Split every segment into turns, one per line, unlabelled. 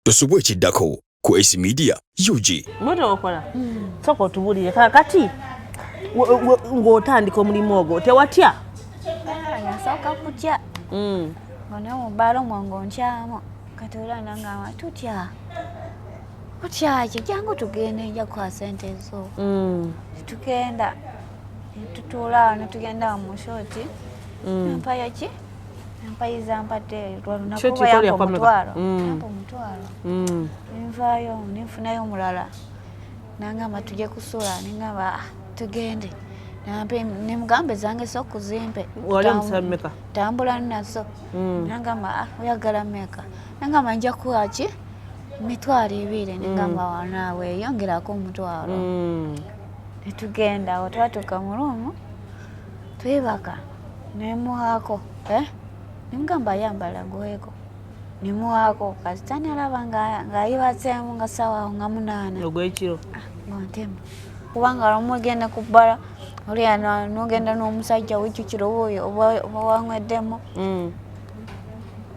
Tosubwa ekiddako ku Ace Media UG.
Mwete okola. Sooka otubuulire kaakati ng'otandika omulimu ogwo tewatya?
Nasooka kutya. Nga naye mu bbaala omwo ng'onkyamu. Kati olaba nangamba tutya. Kutya ki? Jangu tugende nja kukuwa ssente zo. Tugenda. Tutuula awo ne tugenda awo mu shooti. Nampayo ki? Nampayiza mpadde lwa lunaku
Shooti
oba
koli
yampa
yakuwa mmeka?
omutwalo. Yampa omutwalo. Nenvaayo nenfunayo omulala. Nangamba tujye kusula, nengamba ah, tugende. Nampe nemugamba ezange sooka ozimpe.
Wali omusaba mmeka?
Tambula nazo. Nangamba ah, oyagala mmeka? Nangamba nja kuwa ki? 20,000. Nengamba wanaawe yongerako omutwalo. Netugenda awo twatuuka mu ruumu twebaka nemuwaako eh? Nemugamba ayambala gweko nemuwaako kasita nalaba ng'ayibaseemu nga ssaawa awo nga 8.
Ogw'ekiro.
Ah, ng'ontema kubanga lumu ogenda ku bbala oli n'ogenda n'omusajja wejjukira oba oba wanyweddemu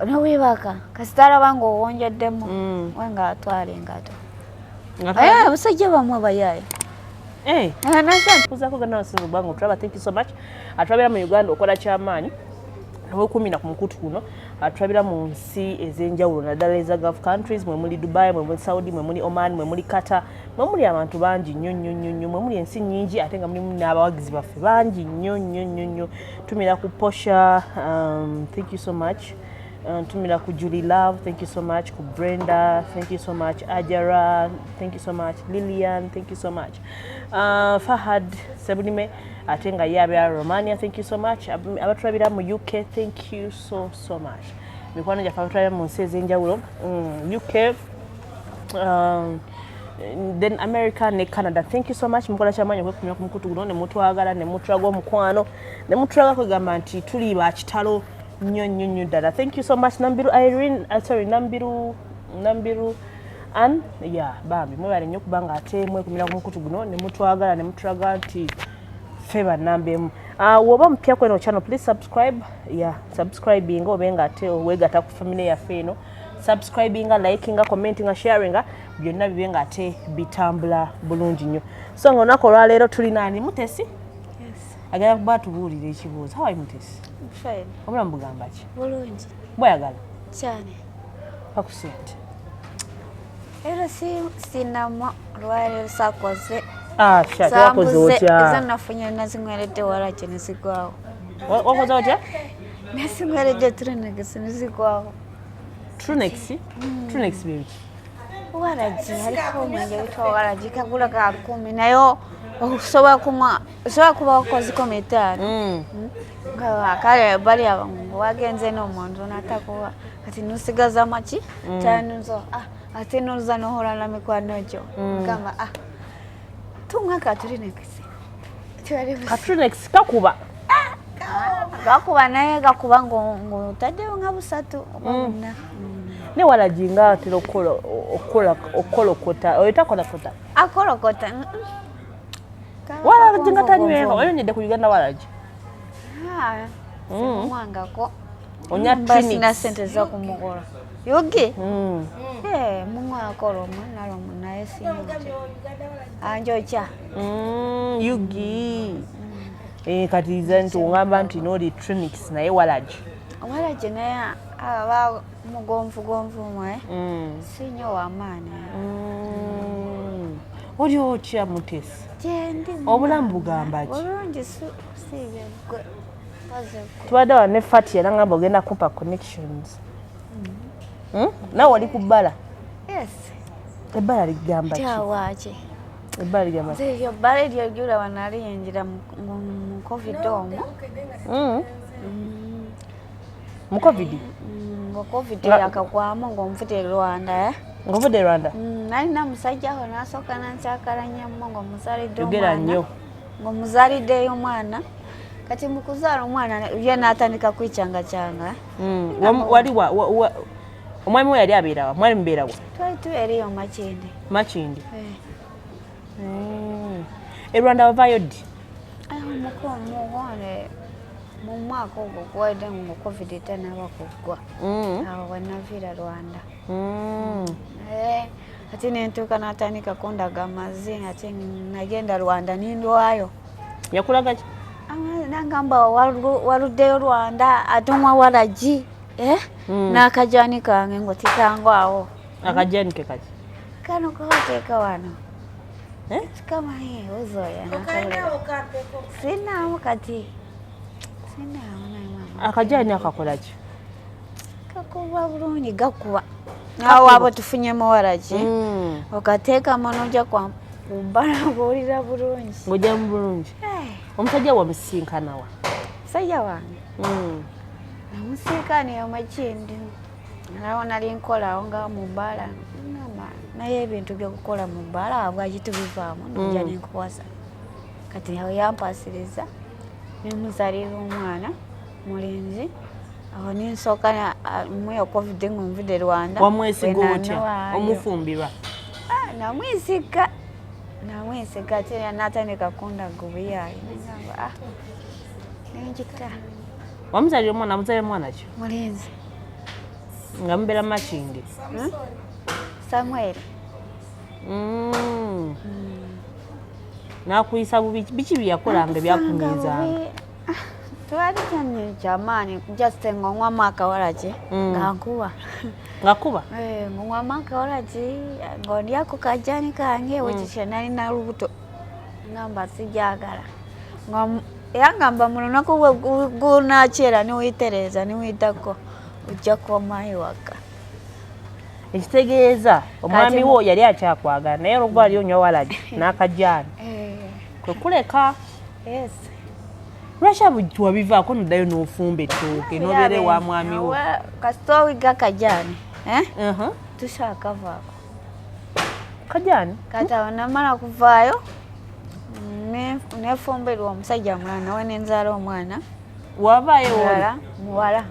noweebaka kasita alaba ng'owonjeddemu we ng'atwala engato. Abasajja bamwe bayaaye.
Kuzaako gana wasinza okuba nga otulaba, thank you so much. Atulabira mu Uganda okola kyamaanyi nowekuumira ku mukutu guno. Atulabira mu nsi ez'enjawulo naddala eza Gulf countries, mwe muli Dubai, mwe muli Saudi, mwe muli Oman, mwe muli Qatar, mwe muli abantu bangi nnyo nnyo nnyo nnyo, mwe muli ensi nnyingi ate nga mulimu n'abawagizi baffe bangi nnyo nnyo nnyo nnyo. Tumira ku Posha, thank you so much. Ntumira ku Julie Love, thank you so much. Ku Brenda, thank you so much. Ajara, thank you so much. Lilian, thank you so much. Fahad Sebulime ate nga ye abeera Romania, thank you so much. Abatulabira mu UK, thank you so so much. Mikwano gyaffe abatulabira mu nsi ez'enjawulo, UK, then America ne Canada, thank you so much. Mukola kyamaanyi okwekumira ku mukutu guno ne mutwagala ne mutulaga omukwano ne mutulaga kwegamba nti tuli bakitalo nnyo nnyo nnyo ddala. Thank you so much. Nambiru Irene, sorry, Nambiru Ann, yeah, bambi mwebale nnyo kubanga ate mwekumira ku mukutu guno ne mutwagala ne mutulaga nti ffe bannamba emu. Woba mupya kweno channel, please subscribe. Yeah, subscribing obe nga ate weegatta ku family yaffe eno. Subscribinga, likinga, commentinga, sharinga, byonna bibe nga ate bitambula bulungi nnyo. So nga olunaku olwaleero tulina ani? Mutesi agenda kuba atubuulira ekibuuzo. How are you, Mutesi?
Fine.
Obulamu bugamba ki?
Bulungi.
Bweyagala?
Cyane.
Pa ku sente.
Era si sinama lwaleero sakoze.
Ah, sha twakoze otya?
Ezo nafunye nazinyweredde walaki nezigwawo.
Wakoze otya?
Nazinyweredde Trunex nezigwawo.
Trunex? Trunex bibiki?
Waragi, hariko omwenge witwa waragi kagura ka 10,000 nayo osobola kunywa osobola kuba wakozeko 500. Nga kale bali ngo wagenze n'omuntu natakuwa kati nusigaza maki 5 zo ah, ate noza nohora na mikwano gyo gamba ah, tunywa ka Trunex.
Ka Trunex kakuba?
Gakuba naye gakuba ng'otaddeyo nga 3 oba 4.
Ne walagi nga atera okukolokota oyo takolokota?
Akolokota.
Walagi nga tanyweho oyonyedde ku Uganda walagi?
Simumwangako.
Onya
Mba sina
Trinix.
sente z'okumugula yugi. Munywako lumu nalumu naye sinyoki anjokya.
Yugi. Kati nze nti ongamba nti nooli Trinix naye walagi.
Walagi naye aba mugonvugonvu mwe si nnyo w'amaanyi.
Oli otya, Mutesi?
Gyendi.
Obulamu bugamba ki?
Bulungi siibye gwe mpozi gwe.
Tubadde wano ne Fati era ngamba ogenda kumpa connections. Nawe oli ku bbala?
Yes.
Ebbala ligamba ki?
Kyawaki?
Ebbala ligamba ki?
Nze eryo bbala eryo lyolaba naliyingira mu COVID omwo.
Mu COVID?
Nga COVID yakagwamu ng'onvudde e Rwanda, eh?
Ng'ovudde e Rwanda?
Nalina musajja awo n'asooka nankyakalanya ng'omuzaalidde
Yogera
omwana.
Nnyo.
Ng'omuzaaliddeyo omwana. Kati mu kuzaala omwana ye n'atandika kwecangacyanga.
Wali omwami we yali abeera wa? Mwali mubeera wa?
Twali tubeera eyo Makindye.
Makindye?
Eh.
E Rwanda wavaayo ddi?
Ah, mukonde mu mwaka ogwo guwedde nga COVID tannaba kuggwa. Awo we naviira Rwanda. Ate nentuuka n'atandika kundaga amazzi, ate nagenda Rwanda nindwayo.
Yakulaga ki?
Nangamba waluddeyo Rwanda ate onywa waragi, eh? N'akajani kange ngo tikangwawo.
Akajani ke kaki?
Kano kawateeka wano.
Eh?
Kamaye ozoya sinaawo kati sinaawo naye mama.
Akajani akakola ki?
Kakuba bulungi, gakuba awo abo tufunyemu waragi, okateekamu nojja kubbala ng'owulira bulungi.
Ng'ojjamu bulungi. Omusajja wamusisinkanawa?
Musajja wange namusinkana Makindye, awo nali nkolawo nga mu bbaala, ngamba naye ebintu byokukola mu bbaala bwaki tubivaamu, nojja nenkuwasa. Kati awo yampasiriza nemuzaalira omwana mulenzi. Awo nensooka muyo COVID nga nvudde Rwanda.
Wamwesiga otya omufumbirwa?
Namwesiga, namwesiga, ate natandika kundaga obuyaayi, nengamba ah, nenjita.
Wamuzaalira omwana, amuzaalira mwana ki?
Mulenzi.
Nga mubeera Makindye?
Samuel.
Nakuyisa bubi, biki byeyakolanga ebyakunyiizanga?
Twali kyannyo kyamaanyi, just ng'onywamu akawalagi nga nkuba.
Ngakuba?
Ng'onywamu akawalagi, ng'ondyako kajani kange, wekikyo nalina lubuto, ngamba sijagala, yangamba mu lunaku gunakyera niwitereeza niwitako ojja kukomayo waka.
Ekitegeeza omwami wo yali akyakwagala, naye olwokuba ali onywa walagi n'akajaani kwe kuleka.
Yes.
Lwaki wabivaako noddayo n'ofumba ettooke n'obeera ewa mwami wo?
Kasita owiga kajaani tusaakavaako.
Kajaani?
Kati awo namala kuvaayo nefumbirwa omusajja mulala, nawe nenzaala omwana.
Wavaayo?
Muwala, muwala.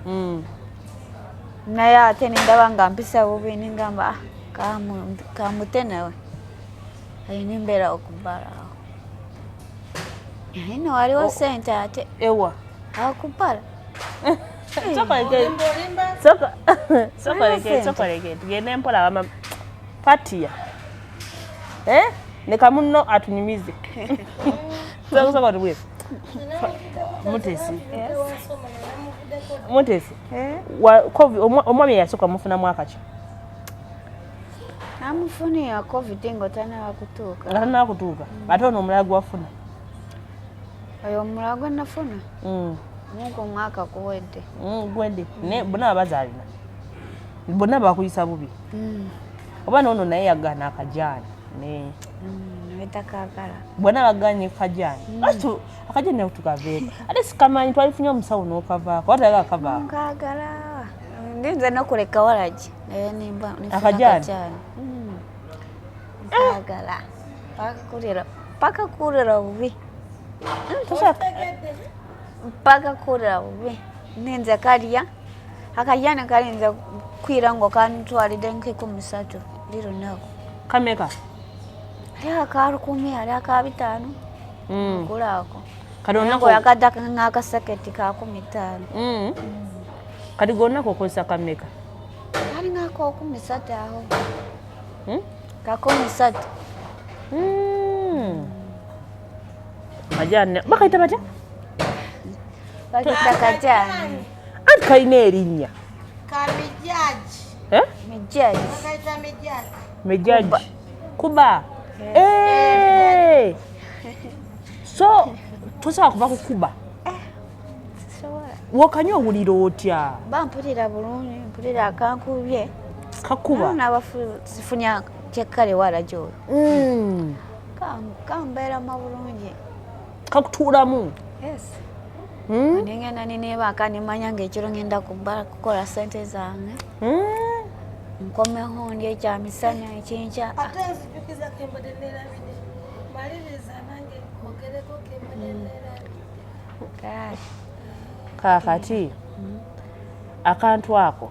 Naye ate nendaba nga mpisa bubi, nengamba kamute nawe, ayo nembeerawo ku bbala awo, naye no waliwo sente ate.
Ewa?
Awo ku bbala.
Sokoleke tugende mpola, wama patiya leka munno atunyumize. Soka tubwire Mutesi, Mutesi, omwami eyasooka mufuna mwaka ki?
Namufunira COVID nga otanaba kutuuka.
Nga tanaba kutuuka. Ate ono omulala gwafuna?
Oyo omulala gwe nafuna mugu omwaka guwedde.
Gwedde. Naye bonna babazaalina, bonna bakuyisa bubi, oba noono naye yagaana akajaani?
Naye takagala.
Bonna baganye kajaani. Akajaani tukaveeko, ate sikamanyi twalifunye omusawo n'okavaako, oba talaga akavaako?
Nkagala, ndinze nokuleka walagi naye nimba nifuna.
Akajaani?
Akajaani nkagala paka paka kuwulira bubi, paka kuwulira bubi. Ninze kalya akajaani kalinza kwira ngo kantwalidde nkikumi satu buli lunaku.
Kameka?
Ali aka 1,000, ali aka 500, gulaako.
Kati olunaku
Yakadda ng'akasaketi ka 15.
Kati gwe olunaku okozesa kameka?
Kali ng'akokumi satu awo. Kakumi satu.
Kajaani bakayita batya?
Bakita kajaani.
Anti kalina erinnya.
Kamijaji.
Eh?
Mijaji.
Bakaita mijaji.
Mejaji kuba. Eh! So tosobola kuva kukuba?
Sisobola.
Wokanywa owulira otya?
Ba mpulira bulungi, mpulira akankubye.
Kakuba.
Nabafunya kyekkale walagi oyo. Kambeeramu bulungi.
Kakutuulamu?
Yes. Nengenda nineebaka nimanya ngaekiro ngenda kubbala kukola sente zange. Nkomeho ndya ekyamisana ekinkya.
Ate nzijukiza kembadde neerabidde. Maliriza nange nkogereko kembadde neerabidde.
Kale.
Kaakati akantu ako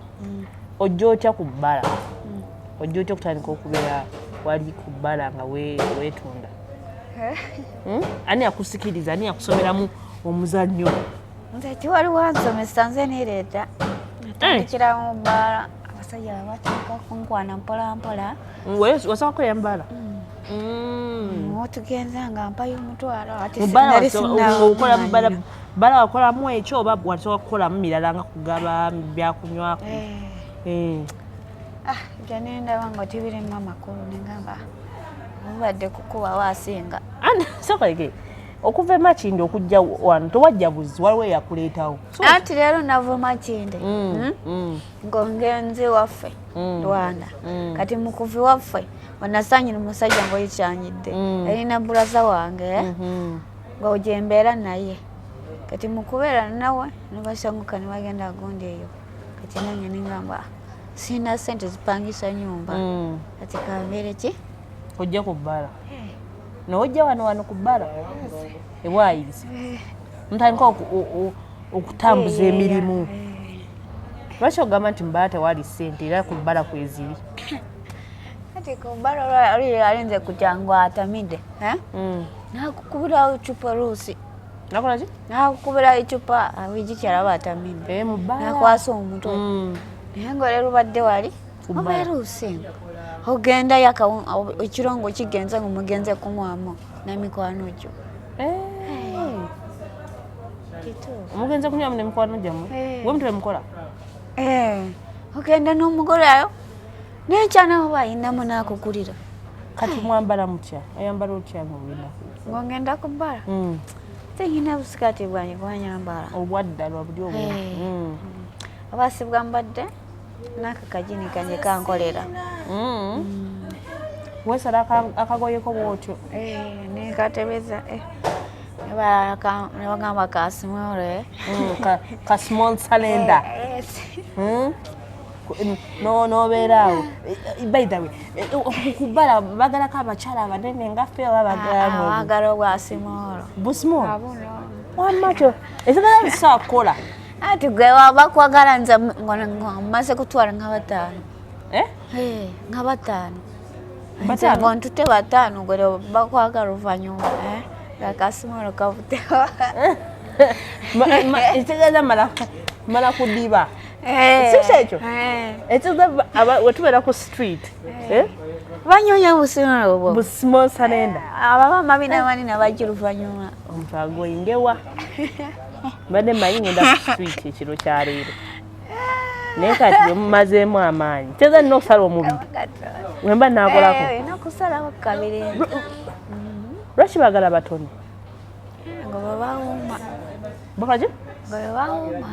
ojja otya ku bbala? Ojja otya okutandika okubeera wali ku bbala nga weetunda? Ani akusikiriza? Ani yakusomeramu omuzannyo?
Nze tiwaliwo ansomesa, nze nereeta, natandikira mu bbaala. Abasajja batandika kunkwana mpola mpola.
Wasooka kukolera mu bbaala?
Otugenza nga mpayo omutwalo ate
Mu bbaala
nali
wasooka- okola mu bbaala
sinnawo.
Bbaala wakolamu ekyo oba wasooka kukolamu mirala nga kugaba byakunywa?
Eh. Ah, ebyo nendaba nga tebirimu amakulu, nengamba mubadde kukubawo asinga.
Sooka leke, okuva emakindi okujja wano tewajja buzi, waliwo eyakuleetawo?
Anti leero nava Makinde, ng'ongenze waffe Rwanda. Kati mukuvi waffe onasanyira omusajja ngaoyikyanyidde erina brother wange, eh? Nga gyembeera naye. Kati mukubeera nawe nebasanguka nebagenda gundi eyo. Kati nange nengamba, "Ah, sirina sente zipangisa nyumba, kati kambeere ki?"
Ojja ku bbala nowojja wano wano ku bbala ewayiriza mutandika okutambuza emirimu. Lwaki ogamba nti mubbala tewali ssente era ku bbala kweziri?
Kati ku bbala oli alinze kutya atamidde, eh? Nakukubirawo ecupa luusi.
Nakola ki?
Nakukubirawo ecupa wigikyalaba atamidde.
Eh, mu bbala.
Nakwasa omutwe. Naye nga olero lubadde wali
Ku bbala.
obeera osenga ogendayo ekirongo kigenze nga mugenze kunywamu nemikwano gyo.
Eh.
Kituufu.
Omugenze kunywamu nemikwano gyammwe?
Eh.
We mutwe mukola?
Eh, ogenda n'omugole ayo nekyana oba ayinamu nakugulira.
Kati mwambala mutya? Oyambala otya nga ogenda?
Ng'ogenda ku bbala, tenyina busikati bwange bwanyambala.
Obwaddala buli obwo?
Eh. Oba sibwambadde naka kajini kange kankolera.
Weesala akagoyeko bwotyo?
Eh, nekatebeza, eh. Nebagamba kasimole.
Ka small cylinder. No nobeera awo. By the way, ku bbala bagalako abakyala abanene nga ffe oba bagalamu
Bagala obwa small.
Bu small?
Abuno.
Wamma kyo esigala bisobola kukola.
Ati gwe waba kwagala nze nga mmaze kutwala nga bataano.
Eh?
Eh, nga bataano. Nze
Bataano?
nga ntute bataano, gwe bakwagala oluvannyuma, eh? Nga ka small kavutewo.
Ekitegeeza mala kudiba.
Eh,
Si kyekyo?
eh.
Ekitegeeza wetubeera ku street, eh?
Banyonya bu small obwo.
Bu small cylinder.
Ababa mabina manene bajja oluvannyuma.
Omuntu agoyingewa? Mbadde mmanyi ngenda ku street ekiro kyaleero, naye kati bwe mumazeemu amaanyi teeza nina okusala omubiri wemba naakolako.
Eh, olina kusalawo kabiri.
Lwaki baagala batono?
Nga bwe bawuuma.
Bakaki?
Nga bwe bawuuma.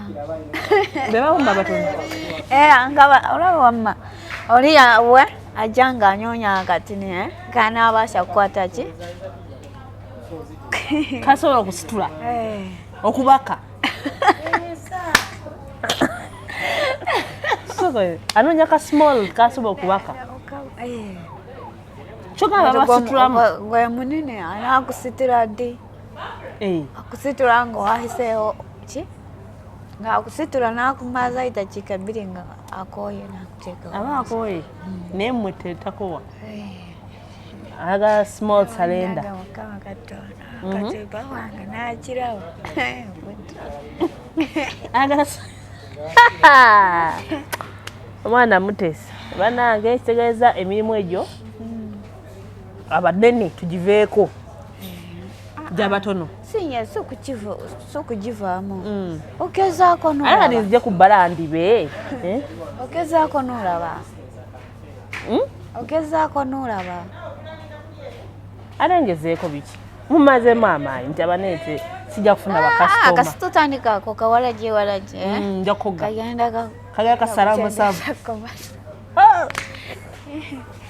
Be bawumba batono?
Eh, nga olaba wamma oli we ajja ng'anyonya akatini, eh? Kanaabasha kukwata ki?
Kasobola okusitula
Eh.
okubaka. Soko, anoonya ka small kasobola okubaka.
Eh.
Kyogamba basitulamu?
Gwe munene anaakusitula ddi?
Eh,
Akusitula nga wahiseewo ki? Ng'akusitula n'akumaza dakiika 2 nga akooye n'akuteeka.
Aba akooye, naye mmwe tetakowa, ayagala small cylinder.
Nga Mukama Katonda katiba wange n'akirawo.
Ayagala omwana muteesa. Banange, kitegeeza emirimu egyo abanene tugiveeko, gyabatono.
Sinya si okugivaamu, ogezaako
Ate kati
n'olaba.
nzije ku bbala ndibe, eh?
Ogezaako n'olaba.
Mm?
Ogezaako n'olaba.
Ate ngezeeko biki? Mumazeemu amaanyi nti abanene sijja kufuna bakasitoma.
Kasita otandika ako kawalagi walagi, eh?
Nja kukoga.
Kagenda
Kagenda kasala amasavu.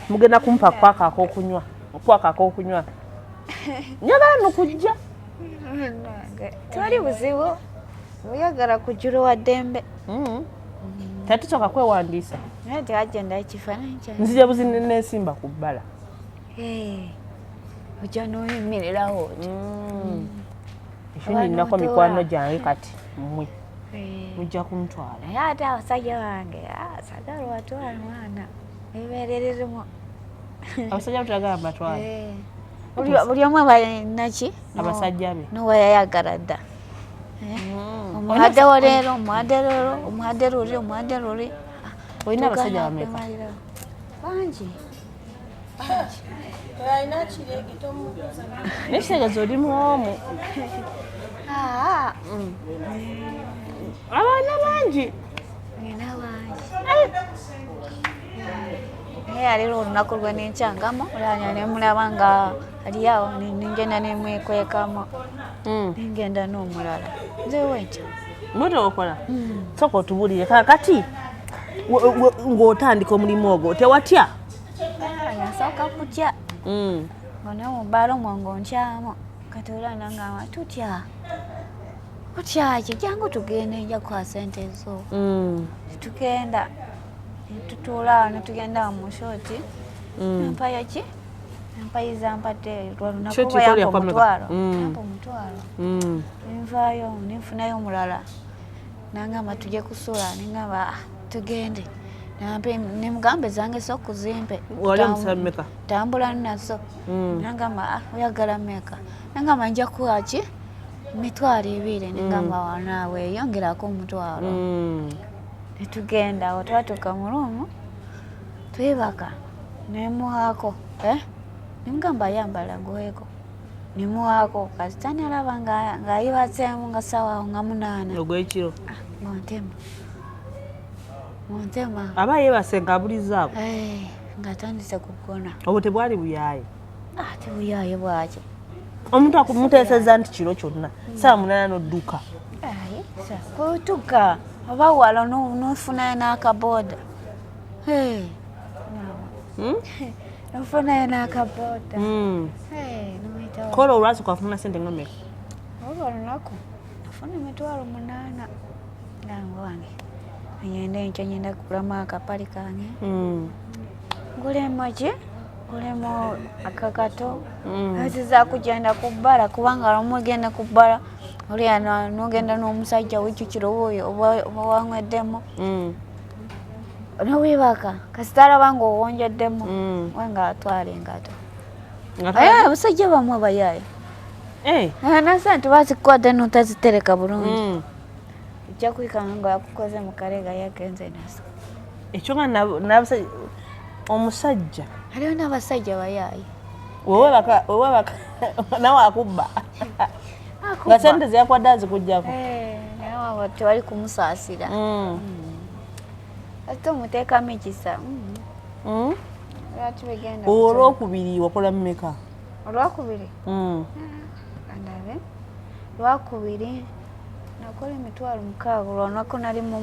Mugenda kumpa kwaka akokunywa, okwaka akokunywa, njagala nno kujja.
Tewali buzibu, oyagala kujula wa ddembe.
Tetusooka kwewandiisa?
Naye tewagenda ekifaananyi kyange.
Nzija buzini nesimba ku bbala.
Eh, ojja n'oyimirirawo oti.
Ekindi nnako mikwano gyange, kati mmwe
Eh,
mujja kuntwala.
Naye ate abasajja bange, ah, sagala watwala mwana ebeerereremu.
Abasajja batulagala batwala.
Eh, buli omu aba naki
Abasajja be.
n'oweyayagala dda. Eh, omuwaddewo leero, omuwadde leero, omuwadde luli, omuwadde luli.
Olina abasajja bameka?
Bangi.
Alina kirege tomubuuza.
Naye kitegeeza oli mwomu.
Ah,
Abaana bangi.
Nina bangi. Naye alira olunaku lwe nenkyangamu olanya nemulaba nga ali awo nengenda nemwekwekamu nengenda n'omulala nze wentya.
Mbwe okola sooka otubuulire kakati ng'otandika omulimu ogwo tewatya?
Nasooka kutya nga nawe mubbaala omwo ng'ontyamu kati olana ngamba tutya kutya ki, jangu tugende nja kuwa sente zo. Tugenda netutuula awo netugenda awo mu shooti nampayo ki nampayiza mpadde lwolunaku
Shooti
oba
ekola
yampa
kwa mmeka?
omutwalo yampa omutwalo nenvaayo nenfunayo omulala nangamba tujje kusula nengamba "Ah, tugende." Nemugamba ezange so kuzimpe.
Wali omusaba mmeka?
Tambula nazo. Nangamba "Ah, oyagala mmeka?" Nangamba nja kuwa ki 20,000. Nengamba wanaawe yongerako omutwalo. Netugenda awo twatuuka mu ruumu twebaka nemuwaako eh? Nemugamba ayambala gweko nemuwaako kasita nalaba ng'ayibaseemu nga ssaawa awo nga 8.
Ogwekiro.
Ngontema ngontema.
Aba yeebase ng'abulizaako.
Eh, ng'atandise kugona.
Obwo tebwali buyaaye?
Ate buyaaye bwaki?
Omuntu akumuteeseza nti kiro kyonna saawa 8 n'odduka.
Ayi, kutuka oba wala nofunayo n'akabooda. Hey, nofunayo n'akabooda. Hey, nomuyitawo.
Kola olwasooka wafuna sente nga mmeka?
Olwo olunaku nafuna 8,000 nga wange ngenda enkya ngenda kugulamu akapale kange ngulemu ki ngulemu akakato nziza kugenda ku bbala kubanga lumu ogenda ku bbala olya nogenda n'omusajja wejjukira oba oyo oba wanyweddemu nowebaka kasita alaba ng'owonjeddemu we nga atwala engato. Aye abasajja bamwe bayaaye nasente bazikuwadde notazitereka bulungi ojja kwikanga nga yakukoze mu kalega yagenze nazo.
Ekyo nga n'abasajja omusajja
Haliwo n'abasajja bayaaye.
Wewebaka wewebaka nawe akubba nga sente zeyakwadde azikugjako.
Naye abo tewali kumusaasira ate omuteekamu ekisa. Lwaki bigenda?
Olwokubiri wakola mmeka?
Olwakubiri andabe lwakubiri nakola 60,000. Lwanaku nalimu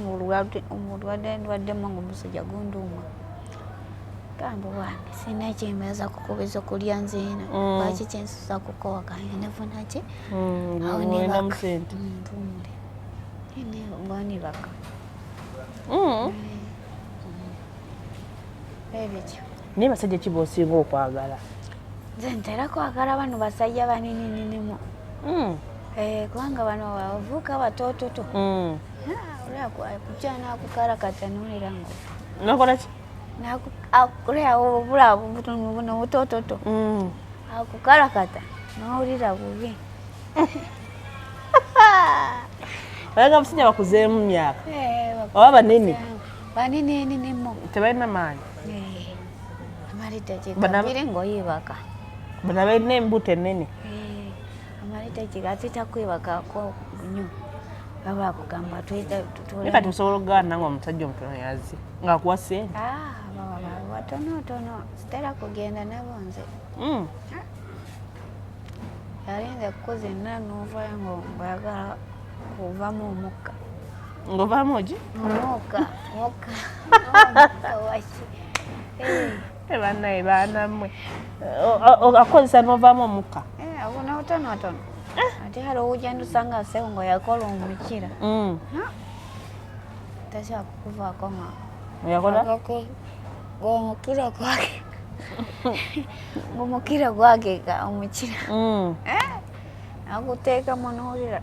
omulwadde ndwaddemu nga omusujja gunduma gamba wange sina kyemeza kukubiza okulya nziina lwaki kyensusa kukowa kange nefuna ki awo
Olinamu
nebaka
sente.
Mpumule mbonibaka ebityo.
Naye basajja ki b'osinga okwagala?
Nze ntera kwagala bano basajja baninininimu. Kubanga bano bavubuka batoototo olakutya nakukalakata nolera ngo
Nokola ki?
Olera obula buno butototo akukalakata nowulira bubi.
Oyagala basajja bakuzeemu myaka oba banene?
Banineninimu.
Tebalina maanyi.
Amala eddakiika 2 ng'oyibaka.
Bano abalina embuto ennene.
Amala eddakiika ate takwebakako nnyo baba akugamba.
Naye kati osobola okugaana nga omusajja omutono yazze ng'akuwa sente?
Baba batonotono sitera kugenda nabo nze. Yalinze kukuzinira n'ovayo ng'oyagala kuvamu omukka.
Ng'ovaamu ki?
Omukka mukka omukka waki.
Bannaye baana mmwe, akozesa n'ovaamu omukka.
Buno butonotono ate hali owugenda osanga sewo nga yakola omukira tasobola kukuvaako nga
Yakola
ng'omukira gwage ng'omukira gwagega omukira akuteekamu n'owulira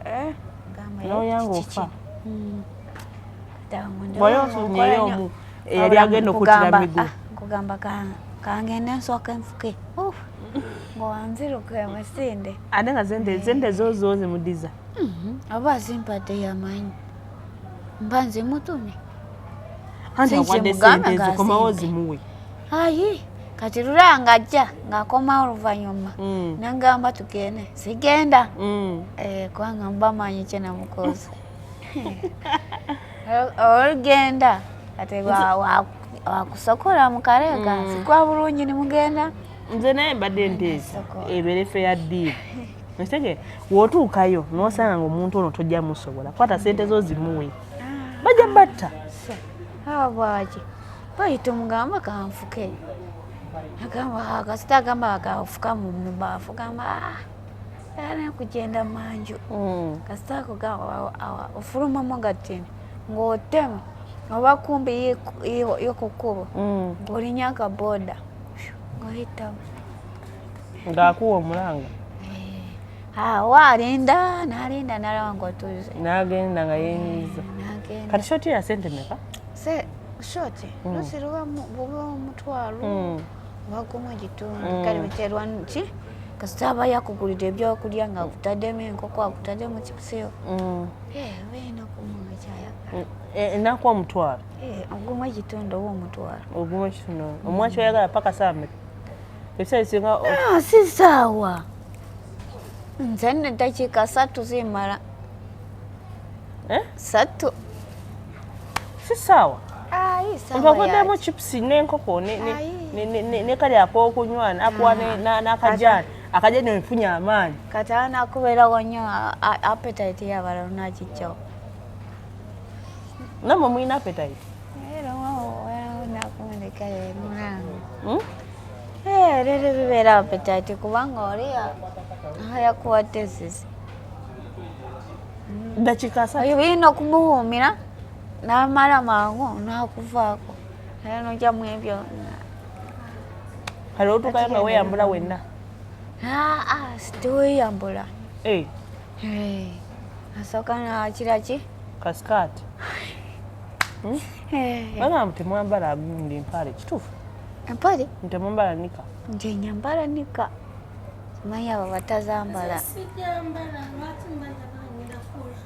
gamba
N'oyanga
kiki?
ofa.
Kati awo
Wali
ndowooza
ofunyeyo
nkola nnyo.
omu eyali agenda okuttira
Nkugamba,
migulu?
Nkugamba kangende nsooke nfuke ng'wanziruka emisinde.
Ate nga sente zo zo zimudiza.
Oba azimpadde yamanyi mba nzimutumye.
Anti
Since
awadde
mugamba
sente
nga
zikomawo
asimbe.
zimuwe.
Ayi, kati lula ng'ajja ng'akomawo oluvannyuma, nangamba tugende, sigenda. Kubanga mba manyi kye namukoze. Olugenda kati wakusokola mu kaleega, sikwa bulungi nimugenda.
Nze naye mbadde nteesa
Sokola.
ebeere fair deal. Ekitege w'otuukayo n'osanga ng'omuntu ono tojja musobola, kwata sente zo zimuwe, bajja batta.
Bwaki bayita omugamba kanfuke, agamba kasita agamba kanfuka mu mubaafu, gamba era kugenda manju. Kasita akugamba ofulumamu gatini ng'otema oba kumbi yokukubo, ng'olinya akaboda ng'oyitamu.
Ng'akuwa omulanga.
Awo alinda n'alinda n'alaba ng'otuze.
N'agenda nga yeenyiiza.
N'agenda.
Kati shoti ya sente meka?
Se shoti lusi luba buba omutwalo oba gumu ekitundu, kale biterwa ki kasita aba yakugulira ebyokulya nga akutaddemu enkoko, akutaddemu chipusiyo, beena kumuwa kyayagala.
Enaku 10.
Ogumu ekitundu oba 50.
Ogumu ekitundu omuwa kyoyagala paka saa meka ebiseera ebisinga?
Ah, si saawa, nze nno eddakiika 3 zimala.
Eh?
3.
Si saawa?
Ayi, saawa
Mpakuddemu
yaki?
chipusi n'enkoko
Ayi.
ne kali ak'okunywa nakuwa n'akajaani, akajaani nfunye amaanyi.
Kati anakubeerawo nnyo, appetite y'abalala nakijjawo.
Nammwe mulina appetite?
Era nakumuleka mulanga.
Hmm?
Leero bibeera appetite kubanga oli yakuwadde esisi.
Ddakiika 3.
Oyo birina okumuwuumira n'amala mangu n'akuvaako, era nojjamu ebyo.
Kale otuukayo nga weeyambula wenna?
Aa, tiweyambula.
Eh,
Asooka nakira ki?
Kasikaati. Bagamba temwambala gundi empale, kituufu?
Empale?
Ntemwambala nika.
Nze nyambala nika, simanyi abo batazambala.
Sijambala, lwaki mba njagala ngenda kula?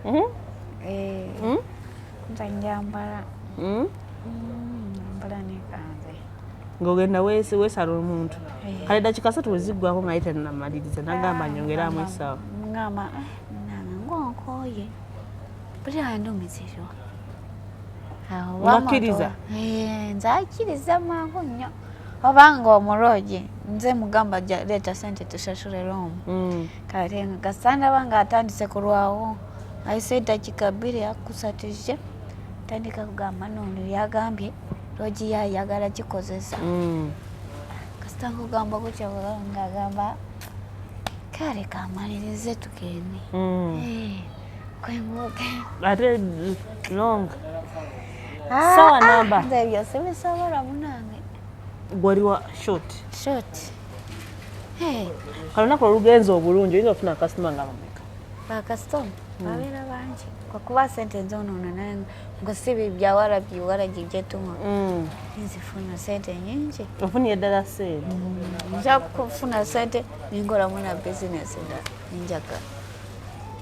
Mhm.
Nze njambala.
Mm?
Nyambala nika nze.
Ng'ogenda weesala omuntu. Kale ddakiika 3 bwe ziggwako nga ye tannamaliriza n'agamba nyongeramu essaawa.
Ngamba nange ngonkooye, buli andumizirwa.
Ng'akkiriza?
Nze akkiriza mangu nnyo, obanga omuloogi nze mugamba leeta sente tusasule roomu. Kale kasita ndaba nga atandise kulwawo, ayise eddakiika 2 akusatije, tandika kugamba nono yagambye loogi yayagala kikozesa. Kasita nkugamba gutyo ngagamba kale kamalirize tugende. Kwenguke.
Ate long sawa namba.
Nze ebyo sibisobola munange.
Gwali wa short?
Short.
Kale olunaku olugenza obulungi oyinza okufuna akasitoma nga bameka?
Bakasitoma babeera bangi kwakuba sente nzonoona, naye nga si byawalagi walagi gyetuma, nzifuna sente nyingi.
Ofunye ddala sente?
Nja kufuna sente ningolamu na bizinesi endala ninjagala.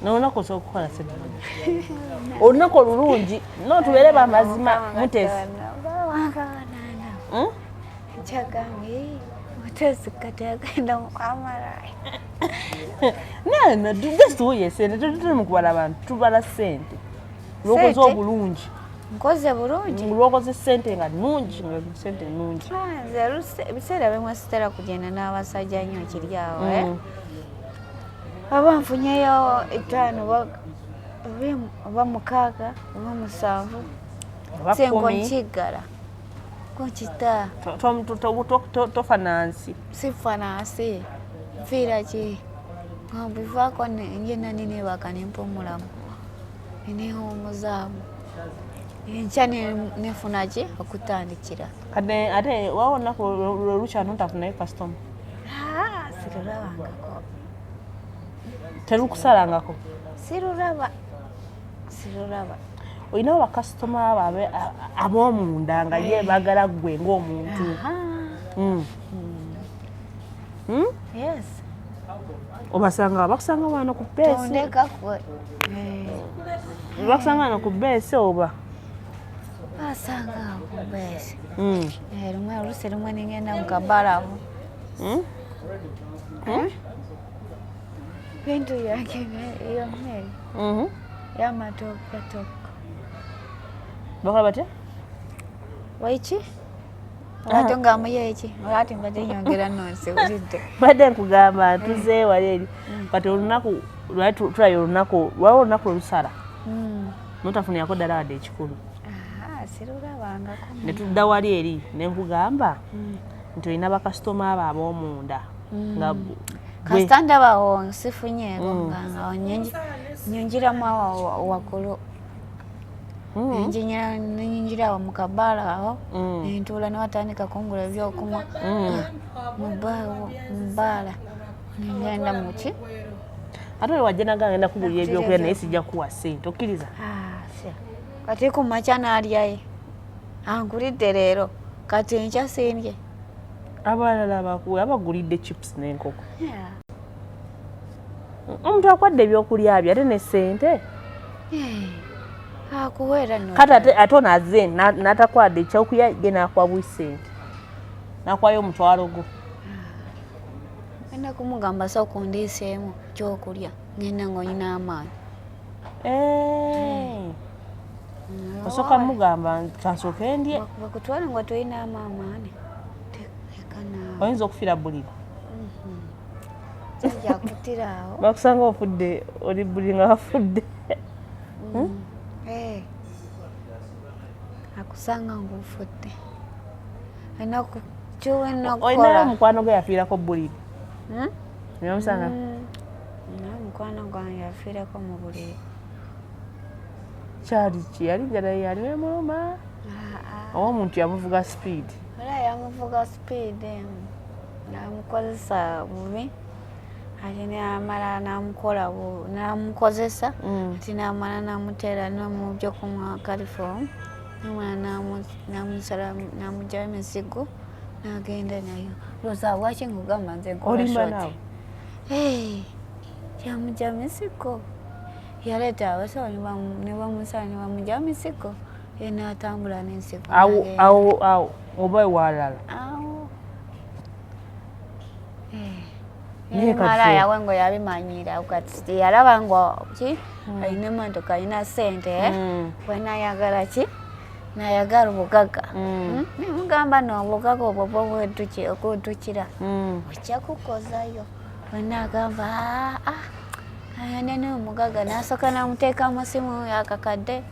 Nolunaku osobola okukola sente olunaku olulungi? No, tubeere bamazima, mutesi. Hmm?
Kyagambye mutesi kati agenda mukwamala.
No, just tuwuye sente, tuli mu kubala abantu, tubala sente lwokoze
Sente?
obulungi.
Nkoze bulungi.
Lwokoze sente nga nungi, nga sente nungi.
Ah, nze ebiseera bimu sitera kugenda n'abasajja nnyo kiri awo, eh? Oba nfunyeyo 5 oba 6 oba 7.
Oba
Sengo
10.
Nkiggala konkita.
Tofa nansi.
Sifa nansi, nfiira ki nga mbivaako ngenda ninebaka nempumulamu newumuzaamu, enkya nefuna ki okutandikira.
Kati ate wawo olunaku lwelukya notafunayo kasitoma?
Ah, sirulabangako.
Terukusalangako?
Sirulaba, sirulaba.
Olinawo bakasitoma abo ab'omunda nga ye bagala ggwe ng'omuntu?
Aha.
Mm?
Yes.
Obasanga, bakusanga wano ku peesi?
Tondeka kwe.
Bakusanga no ku beesi oba?
Basanga awo ku beesi. Lumwe oluusi lumwe ningenda mu kabaala awo. Bintu byange iyo mmere y'amatooke tooke.
Bakola batya?
Waiki? Ate nga muyeeki ate mbadde nyongera nonsiwulidde.
Mbadde nkugamba tuzeeyo wali eri kati olunaku lwali tulabye olunaku lwaliwo olunaku lwelusala notafunirako ddala wadde ekikulu.
Sirulabangako.
Ne tudda wali eri ne nkugamba nti olina bakasitoma abo ab'omunda nga
kasita ndabawo sifunyeeko nga nyingiramu awo waggulu. Nenyingira awo mu kabaala awo nentuula newatandika kungula ebyokunywa mu bbaala nengenda muki.
Ate oyo wajja naga ngenda kugulira ebyokulya naye sijja kuwa ssente, okkiriza?
Kati ku makya n'alyaye angulidde leero kati enkya sindye.
Abalala abagulidde chips n'enkoko. Omuntu akwadde ebyokulya bye ate ne ssente.
Akuweera nno.
Kati ate ono azze n'atakwadde ekyokulya ye n'akuwa bwi ssente. N'akuwayo omutwalo gwo.
Ngenda kumugamba sooka ondiiseemu kyokulya ngenda ng'olina amaanyi.
Osooka mugamba kansooke ndye.
Bakutwale nga tolinamu amaanyi.
Oyinza okufiira buliri.
Sajja akutira awo.
Bakusanga ofudde oli buliri nga wafudde.
Akusanga ng'ofudde.
Olinayo omukwano gwe yafiirako buliri? Omusanga?
Omukwano gwange yafiirako mu buliri.
Kyali ki? Yali njala yali emuluma? Oba omuntu yamuvuga speed?
Era yamuvuga speed namukozesa bubi ate namala namukola namukozesa ate namala namuteera mu byokunywa caliform namala namusala namugyayo emizigo nagenda nayo. Lowooza lwaki nkugamba nze nkola short? Yamugya mizigo yaleeta abasawo ne bamusala ne bamugya mizigo ye n'atambula n'ensigo.
Awo awo oba ewalala?
Awo. Malaaya we ngo yabimanyira kati yalaba ngo ki alina emmotoka alina ssente wenayagala ki nayagala obugagga. Nemugamba no obugagga obwo bwo bwedukira ojja kukozayo. Wenagamba nene omugagga nasooka namuteeka mu simu akakadde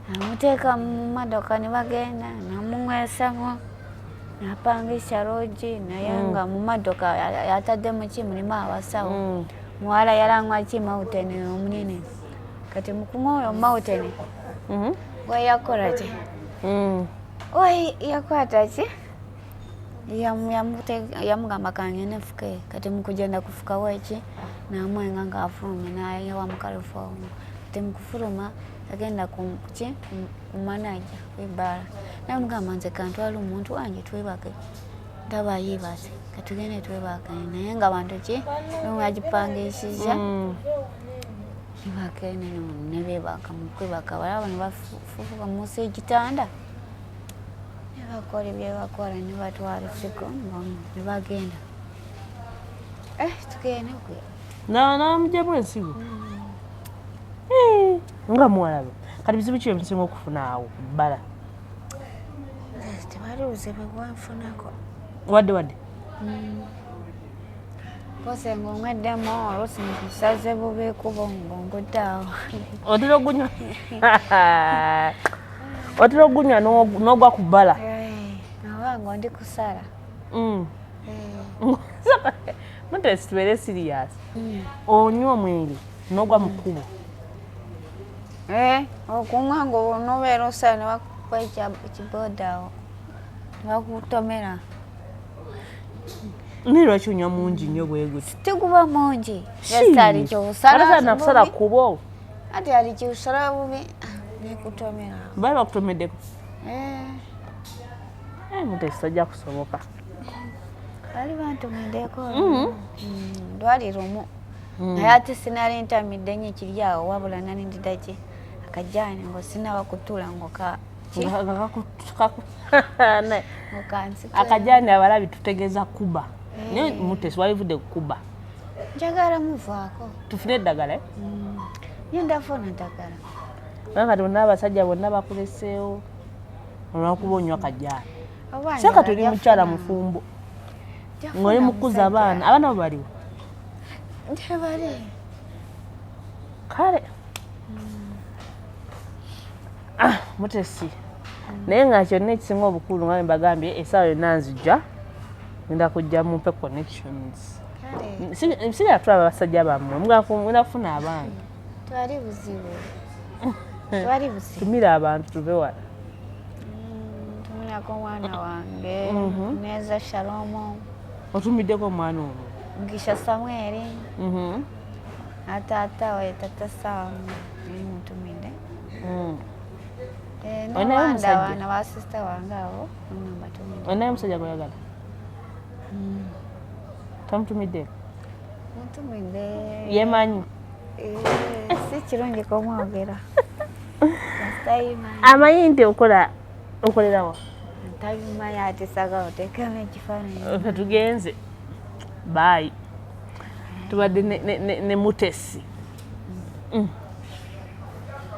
namuteeka mu mmotoka ne bagenda namuŋwesamu napangisha loogi naye nga mu mmotoka yataddemu ki mulimu abasawo. Muwala yalanywa ki Mountain omunene kati mukunywa oyo Mountain we yakola ki we yakwata ki yamugamba kangende nfuke kati mukugenda kufukawo eki namwenga ng'afulumye nayewa mu California kati mukufuluma yagenda ki ku manager w'ebbaala namugamba nze kantwale omuntu wange twebake ndaba yeebase katugende twebake naye nga bantu ki agipangisiza nebagenda ne beebaka mu kwebaka balaba ne bafufuka munsi ekitanda ne bakola byebakola ne batwala ensigo ne bagenda tugende.
Namugyamu ensigo nga muwalabe. Kati bizibu ki ebisinga okufuna awo bbala?
Tewali buzibu bwenfunako.
Wadde?
Kose ng'onyweddemu oluusi nsaze bubi ekkubo ng'ongudde awo.
Otera ogunywa n'ogwa ku bbala?
Oba nga ndi kusala.
Mutesi, tubeere serious, onywa omwenge n'ogwa mu kkubo?
Okunywa ng'onobeera osala ne bakuba ekiboda awo ne bakutomera.
Naye lwaki onywa mungi nnyo bwe guti?
Teguba mungi, just ali kyosala.
Nakusala kkubo.
Ati ali kyosala bubi nekutomera.
Bali bakutomeddeko? Mutesi, tajja kusoboka.
Bali bantomeddeko lwali lumu naye ate sinali ntamidde nnyo ekiri awo wabula nali ndida ki Akajaani ng'osinaba kutuula ng'oka ki? Ng'okansitula.
Akajaani abalabi tutegeeza kuba naye Mutesi walivudde kukuba.
Njagala muvaako.
Tufune eddagala, eh?
Ngenda funa ddagala.
Naye kati bonna abasajja bonna bakuleseewo olwakuba onywa kajaani.
Oba
Seka
njagala
toli mukyala
jafuna-
mufumbo
jafuna
ng'oli mukuza
musajja.
Abaana, abaana bo baliwo?
Tebali.
Kale. Ah, Mutesi, naye nga kyonna ekisinga obukulu nga mbagambye, essaawa yonna nzija, ngenda kujja mumpe connections.
Kale.
Sigala tulaba basajja bammwe, mugenda kufuna abaana.
Twali buzibu, twali buzibu.
Tumira abantu tuve wala.
Tumirako omwana wange Neza Shalomo.
Otumiddeko omwana omwo?
Mugisha Samueli na taata we, tata Samu, mutumidde. Eh,
Olinayo
n'abaana
omusajja?
Abaana ba sisita wange abo bonna mbatumidde.
Olinayo omusajja gweyagala? Tomutumidde?
Mutumidde.
Yemanyi?
Eh, si kirungi kumwogera. Tabimanyi.
Amanyi nti okola, okolerawa?
Tabimanyi, ate saagala oteekamu ekifaananyi.
Fe tugenze, bye. Tubadde ne Mutesi.